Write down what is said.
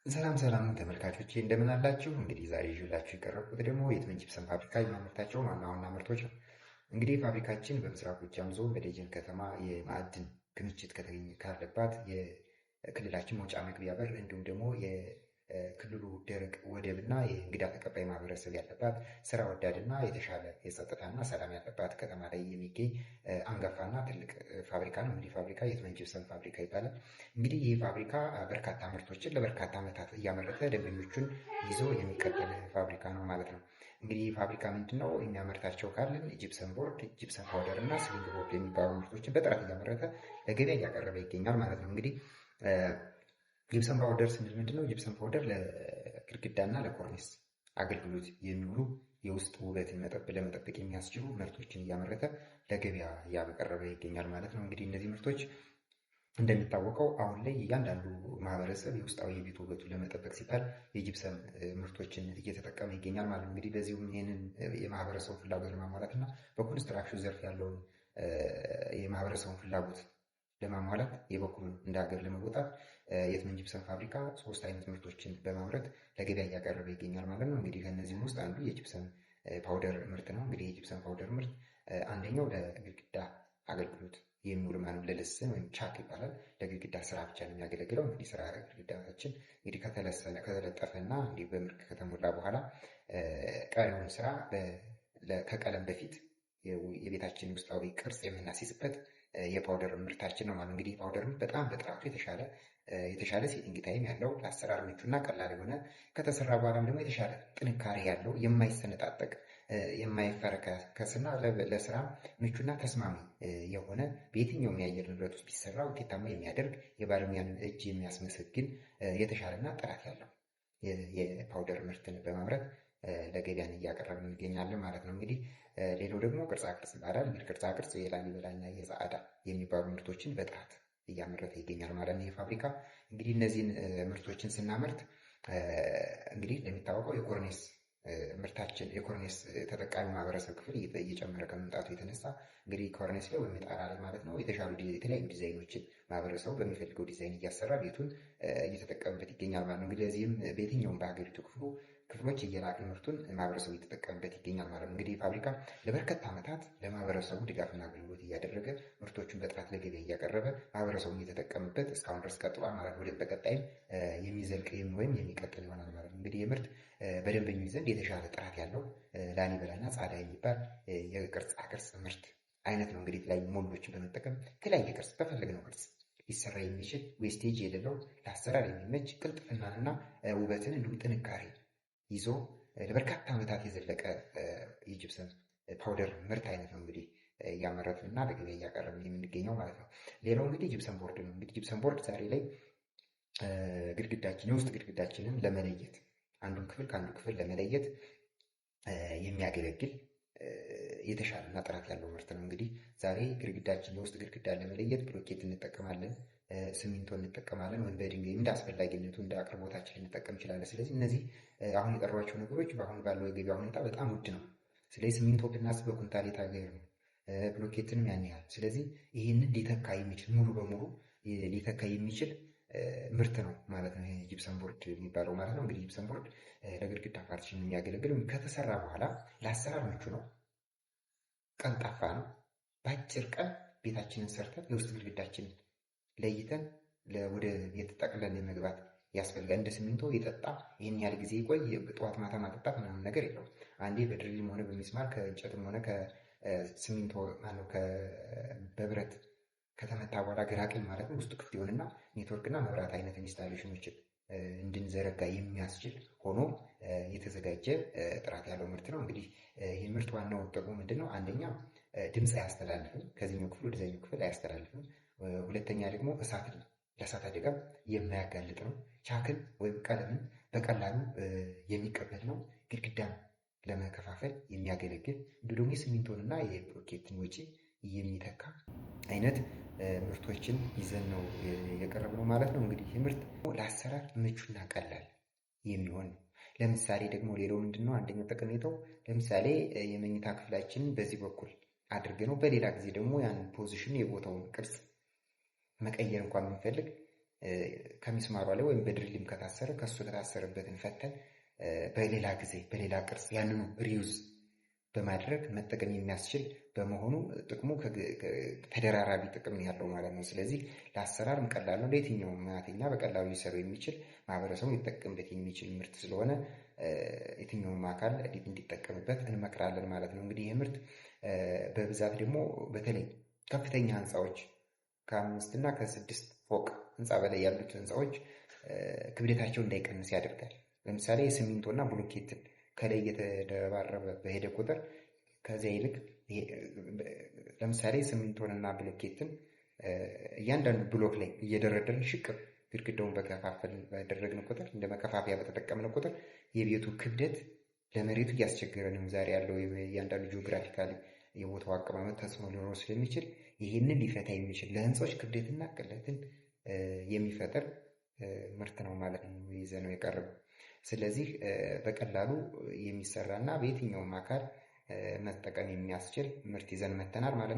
ሰላም ሰላም ተመልካቾቼ፣ እንደምን አላችሁ? እንግዲህ ዛሬ ይዤላችሁ የቀረብኩት ደግሞ የትመን ጂፕሰም ፋብሪካ የሚያመርታቸውን ዋና ዋና ምርቶች ነው። እንግዲህ ፋብሪካችን በምስራቅ ጎጃም ዞን በደጀን ከተማ የማዕድን ክምችት ከተገኘ ካለባት የክልላችን መውጫ መግቢያ በር፣ እንዲሁም ደግሞ የክልሉ ደረቅ ወደብና የእንግዳ ተቀባይ ማህበረሰብ ያለባት፣ ስራ ወዳድና የተሻለ የጸጥታና ሰላም ያለባት ከተማ ላይ የሚገኝ አንጋፋና ትልቅ ፋብሪካ ነው። እንግዲህ ፋብሪካ የትመን ጂፕሰም ፋብሪካ ይባላል። እንግዲህ ይህ ፋብሪካ በርካታ ምርቶችን ለበርካታ ዓመታት እያመረተ ደንበኞቹን ይዞ የሚቀጥል ፋብሪካ ነው ማለት ነው። እንግዲህ ይህ ፋብሪካ ምንድን ነው የሚያመርታቸው ካልን gypsum board፣ gypsum powder እና ceiling board የሚባሉ ምርቶችን በጥራት እያመረተ ለገበያ እያቀረበ ይገኛል ማለት ነው። እንግዲህ gypsum powder ስንል ምንድን ነው? Gypsum powder ለግድግዳና ለኮርኒስ አገልግሎት የሚውሉ የውስጥ ውበትን ለመጠበቅ የሚያስችሉ ምርቶችን እያመረተ ለገበያ እያቀረበ ይገኛል ማለት ነው። እንግዲህ እነዚህ ምርቶች እንደሚታወቀው አሁን ላይ እያንዳንዱ ማህበረሰብ የውስጣዊ የቤት ውበቱን ለመጠበቅ ሲባል የጂፕሰም ምርቶችን እየተጠቀመ ይገኛል ማለት ነው። እንግዲህ በዚሁም ይህንን የማህበረሰቡን ፍላጎት ለማሟላት እና በኮንስትራክሽን ዘርፍ ያለውን የማህበረሰቡን ፍላጎት ለማሟላት የበኩሉን እንደ ሀገር ለመወጣት የትመን ጂፕሰም ፋብሪካ ሶስት አይነት ምርቶችን በማምረት ለገበያ እያቀረበ ይገኛል ማለት ነው። እንግዲህ ከእነዚህም ውስጥ አንዱ የ gypsum powder ምርት ነው። እንግዲህ የ gypsum powder ምርት አንደኛው ለግድግዳ አገልግሎት የሚውል ማለት ለልስን ወይም ቻክ ይባላል። ለግድግዳ ስራ ብቻ ነው የሚያገለግለው። እንግዲህ ስራ ግድግዳችን እንግዲህ ከተለሰነ፣ ከተለጠፈ እና እንዲህ በምርክ ከተሞላ በኋላ ቀሪውን ስራ ከቀለም በፊት የቤታችን ውስጣዊ ቅርጽ የምናስይዝበት የ powder ምርታችን ነው ማለት። እንግዲህ powder ምርት በጣም በጥራቱ የተሻለ setting time ያለው፣ ለአሰራር ምቹና ቀላል የሆነ፣ ከተሰራ በኋላም ደግሞ የተሻለ ጥንካሬ ያለው፣ የማይሰነጣጠቅ፣ የማይፈረካከስና ለስራ ምቹና ተስማሚ የሆነ፣ በየትኛውም የአየር ንብረት ውስጥ ቢሰራ ውጤታማ የሚያደርግ፣ የባለሙያን እጅ የሚያስመሰግን የተሻለና ጥራት ያለው የ powder ምርትን በማምረት ለገበያን እያቀረብን እንገኛለን ማለት ነው። እንግዲህ ሌላው ደግሞ ቅርጻ ቅርጽ ይባላል። እንግዲህ ቅርጻ ቅርጽ የላሊበላና የጸዓዳ የሚባሉ ምርቶችን በጥራት እያመረተ ይገኛል ማለት ነው ይህ ፋብሪካ። እንግዲህ እነዚህን ምርቶችን ስናመርት እንግዲህ እንደሚታወቀው የኮርኒስ ምርታችን የኮርኒስ ተጠቃሚ ማህበረሰብ ክፍል እየጨመረ ከመምጣቱ የተነሳ እንግዲህ ኮርኒስ ላይ ወይም ጣራ ላይ ማለት ነው የተሻሉ የተለያዩ ዲዛይኖችን ማህበረሰቡ በሚፈልገው ዲዛይን እያሰራ ቤቱን እየተጠቀምበት ይገኛል ማለት ነው። እንግዲህ ለዚህም በየትኛውም በሀገሪቱ ክፍሎች እየላክን ምርቱን ማህበረሰቡ እየተጠቀምበት ይገኛል ማለት ነው። እንግዲህ ፋብሪካ ለበርካታ ዓመታት ለማህበረሰቡ ድጋፍና አገልግሎት እያደረገ፣ ምርቶቹን በጥራት ለገበያ እያቀረበ፣ ማህበረሰቡን እየተጠቀምበት እስካሁን ድረስ ቀጥሏል ማለት ነው። ወደ በቀጣይም የሚዘልቅ ወይም የሚቀጥል ይሆናል ማለት ነው። እንግዲህ የምርት በደንበኞች ዘንድ የተሻለ ጥራት ያለው ላሊበላና ጻዳ የሚባል የቅርጻ ቅርጽ ምርት አይነት ነው። እንግዲህ የተለያዩ mold ኦችን በመጠቀም የተለያየ ቅርጽ በፈለግነው ቅርጽ ሊሰራ የሚችል፣ wastage የሌለው፣ ለአሰራር የሚመች፣ ቅልጥፍናንና ውበትን እንዲሁም ጥንካሬ ይዞ ለበርካታ ዓመታት የዘለቀ የ gypsum powder ምርት አይነት ነው እንግዲህ እያመረትን እና ለገበያ እያቀረብን የምንገኘው ማለት ነው። ሌላው እንግዲህ gypsum board ነው። እንግዲህ gypsum board ዛሬ ላይ ግድግዳችን የውስጥ ግድግዳችንን ለመለየት፣ አንዱን ክፍል ከአንዱ ክፍል ለመለየት የሚያገለግል የተሻለ እና ጥራት ያለው ምርት ነው። እንግዲህ ዛሬ ግድግዳችን የውስጥ ግድግዳ ለመለየት ብሎኬት እንጠቀማለን፣ ሲሚንቶ እንጠቀማለን፣ ወይም በድንጋይ እንደ አስፈላጊነቱ እንደ አቅርቦታችን ልንጠቀም እንችላለን። ስለዚህ እነዚህ አሁን የጠሯቸው ነገሮች በአሁን ባለው የገበያ ሁኔታ በጣም ውድ ነው። ስለዚህ ሲሚንቶ ብናስብ በኩንታል የታገር ነው፣ ብሎኬትንም ያን ያህል። ስለዚህ ይህንን ሊተካ የሚችል፣ ሙሉ በሙሉ ሊተካ የሚችል ምርት ነው ማለት ነው። ይሄ gypsum board የሚባለው ማለት ነው። እንግዲህ gypsum board ለግድግዳ partition የሚያገለግል ከተሰራ በኋላ ለአሰራር ምቹ ነው፣ ቀልጣፋ ነው። በአጭር ቀን ቤታችንን ሰርተን የውስጥ ግድግዳችንን ለይተን ወደ ቤት ጠቅለን የመግባት ያስፈልጋል። እንደ ሲሚንቶ የጠጣ ይህን ያህል ጊዜ ይቆይ፣ ጠዋት ማታ ማጠጣት ምናምን ነገር የለውም። አንዴ በ drill ም ሆነ በሚስማር ከእንጨትም ሆነ ከሲሚንቶ ማነው በብረት ከተመታ በኋላ ግራ ቀኝ ማለት ነው ውስጡ ክፍት ይሆንና ኔትወርክ እና መብራት አይነት installation ኦችን እንድንዘረጋ የሚያስችል ሆኖ የተዘጋጀ ጥራት ያለው ምርት ነው። እንግዲህ ይህ ምርት ዋናው ጥቅሙ ምንድን ነው? አንደኛ ድምፅ አያስተላልፍም፣ ከዚህኛው ክፍል ወደዚኛው ክፍል አያስተላልፍም። ሁለተኛ ደግሞ እሳትን ለእሳት አደጋ የማያጋልጥ ነው። ቻክን ወይም ቀለምን በቀላሉ የሚቀበል ነው። ግድግዳን ለመከፋፈል የሚያገለግል እንዲሁ ደግሞ የሲሚንቶን እና የብሎኬትን ወጪ የሚተካ አይነት ምርቶችን ይዘን ነው የቀረብነው ማለት ነው። እንግዲህ ይህ ምርት ለአሰራር ምቹና ቀላል የሚሆን ነው። ለምሳሌ ደግሞ ሌላው ምንድን ነው? አንደኛው ጠቀሜታው ለምሳሌ የመኝታ ክፍላችንን በዚህ በኩል አድርገነው በሌላ ጊዜ ደግሞ ያን position የቦታውን ቅርጽ መቀየር እንኳን ብንፈልግ ከሚስማሯ ላይ ወይም በ drill ም ከታሰረ ከሱ ከታሰረበትን ፈተን በሌላ ጊዜ በሌላ ቅርጽ ያንኑ reuse በማድረግ መጠቀም የሚያስችል በመሆኑ ጥቅሙ ተደራራቢ ጥቅም ያለው ማለት ነው። ስለዚህ ለአሰራርም ቀላል ነው። ለየትኛውም ሙያተኛ በቀላሉ ሊሰሩ የሚችል፣ ማህበረሰቡ ሊጠቀምበት የሚችል ምርት ስለሆነ የትኛውም አካል እንዲጠቀምበት እንመክራለን ማለት ነው። እንግዲህ ይህ ምርት በብዛት ደግሞ በተለይ ከፍተኛ ህንፃዎች፣ ከ5 እና ከ6 ፎቅ ህንፃ በላይ ያሉት ህንፃዎች ክብደታቸው እንዳይቀንስ ያደርጋል። ለምሳሌ ሲሚንቶ እና ብሎኬትን ከላይ እየተደባረበ በሄደ ቁጥር፣ ከዚያ ይልቅ ለምሳሌ ሲሚንቶን እና ብሎኬትን እያንዳንዱ ብሎክ ላይ እየደረደርን ሽቅብ ግድግዳውን በከፋፈልን ባደረግን ቁጥር፣ እንደ መከፋፈያ በተጠቀምን ቁጥር የቤቱ ክብደት ለመሬቱ እያስቸገረ ነው። ዛሬ ያለው እያንዳንዱ geographically የቦታው አቀማመጥ ተጽዕኖ ሊኖረው ስለሚችል ይህንን ሊፈታ የሚችል፣ ለህንፃዎች ክብደትና ቅለትን የሚፈጥር ምርት ነው ማለት ነው ይዘነው የቀረበው። ስለዚህ በቀላሉ የሚሰራና በየትኛውም አካል መጠቀም የሚያስችል ምርት ይዘን መተናል ማለት ነው።